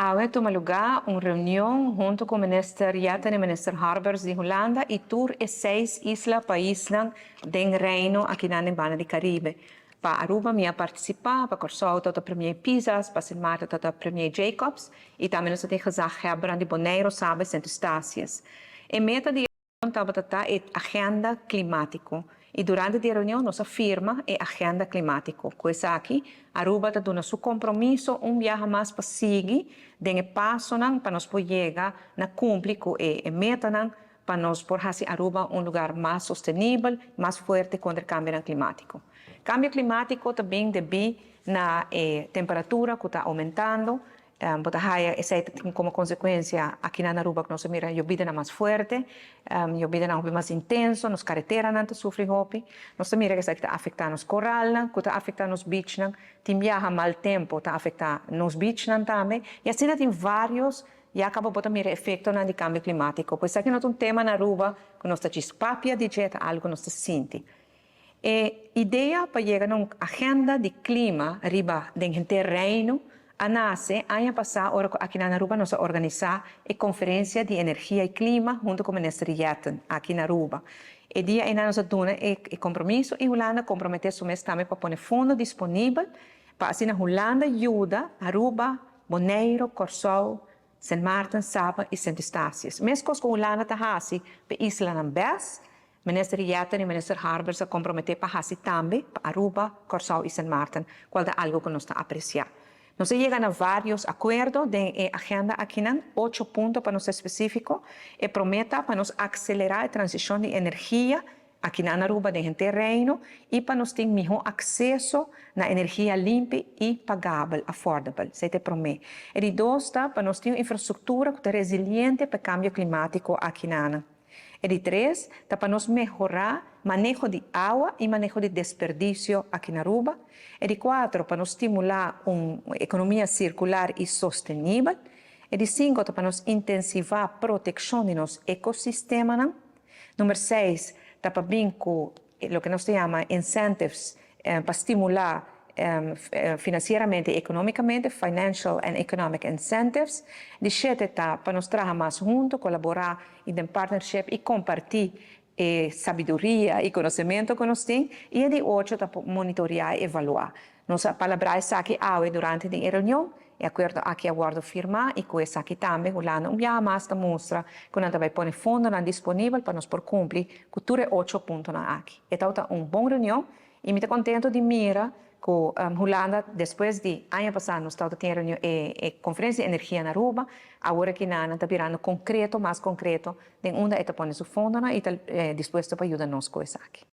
Awe a tuma luga un reunion hunto cu Minister Jetten y Minister Harbers di Hulanda y tur e seis isla paisnan den Reino akinan den banda di Caribe. Pa Aruba mi a participa, pa Corsou tabata Premier Pisas, pa Sint Maarten tabata Premier Jacobs y tambe nos tatin gezaghebbernan di Boneiro, Saba y Sint Eustatius. E meta di e reunion tabata ta e agenda climatico y durante di e reunion nos a firma e agenda climatico. Cu esaki Aruba ta duna su compromiso un biaha mas pa sigui den e pasonan pa nos por yega na cumpli cu e metanan pa nos por haci Aruba un lugar mas sostenibel, mas fuerte contra e cambionan climatico. Cambio climatico ta bin debi na e temperatura cu ta aumentando. Bo ta haya esey ta tin como consecuencia akinan na Aruba cu nos a mira yobidanan mas fuerte, yobidanan hopi mas intenso, nos careteranan ta sufri hopi. Nos ta mira cu esaki ta afecta nos coralnan, cu ta afecta nos beachnan. Tin biaha mal tempo ta afecta nos beachnan tambe. Y asina tin varios ya caba bo ta mira efectonan di cambio climatico. Pues esaki no ta un tema na Aruba cu nos ta djis papia di dje, ta algo cu nos ta sinti. E idea pa yega na un agenda di clima riba den henter Reino a nace aña pasa ora cu aki na Aruba nos a organisa e conferencia di energia y clima hunto cu Minister Jetten aki na Aruba. E dia eynan nos a duna e compromiso y Hulanda a compromete su mes tambe pa pone fondo disponibel pa asina Hulanda yuda Aruba, Boneiro, Corsou, Sint Maarten, Saba y Sint Eustatius. Mescos cu Hulanda ta haci pa e islanan bes, Minister Jetten y Minister Harbers a compromete pa haci tambe pa Aruba, Corsou y Sint Maarten, cual ta algo cu nos ta aprecia. Nos a yega na varios acuerdo den e agenda akinan, ocho punto pa nos ser specifico. E prome ta pa nos acelera e transicion di energia akinan na Aruba den henter Reino y pa nos tin miho acceso na energia limpi y pagabel, affordable. Esey ta e prome. E di dos ta pa nos tin un infrastructura cu ta resiliente pa e cambio climatico akinan. E di tres ta pa nos mehora maneho di awa y maneho di desperdicio aki na Aruba. E di cuatro pa nos stimula un economia circular y sostenibel. E di cinco ta pa nos intensiva proteccion di nos ecosistemanan. Number seis ta pa bin cu loke nos ta yama incentives pa stimula financieramente y economicamente, financial and economic incentives. Di shete ta pa nos traha mas hunto, colabora y den partnership y comparti e sabiduria y conocemento cu nos tin. Y e di ocho ta pa monitorea y evalua. Nos a palabra esaki awe durante di e reunion. E acuerdo aki a wordo firma y cu esaki tambe Hulanda un biaha mas ta mustra cu nan ta bay pone fondonan disponibel pa nos por cumpli cu tur e ocho puntonan aki. E tawata un bon reunion y mi ta contento di mira cu Hulanda despues di aña pasa nos tawata tin e reunion e conferencia di energia na Aruba, awor aki nan ta birando concreto, mas concreto den unda e ta pone su fondonan y ta dispuesto pa yuda nos cu esaki.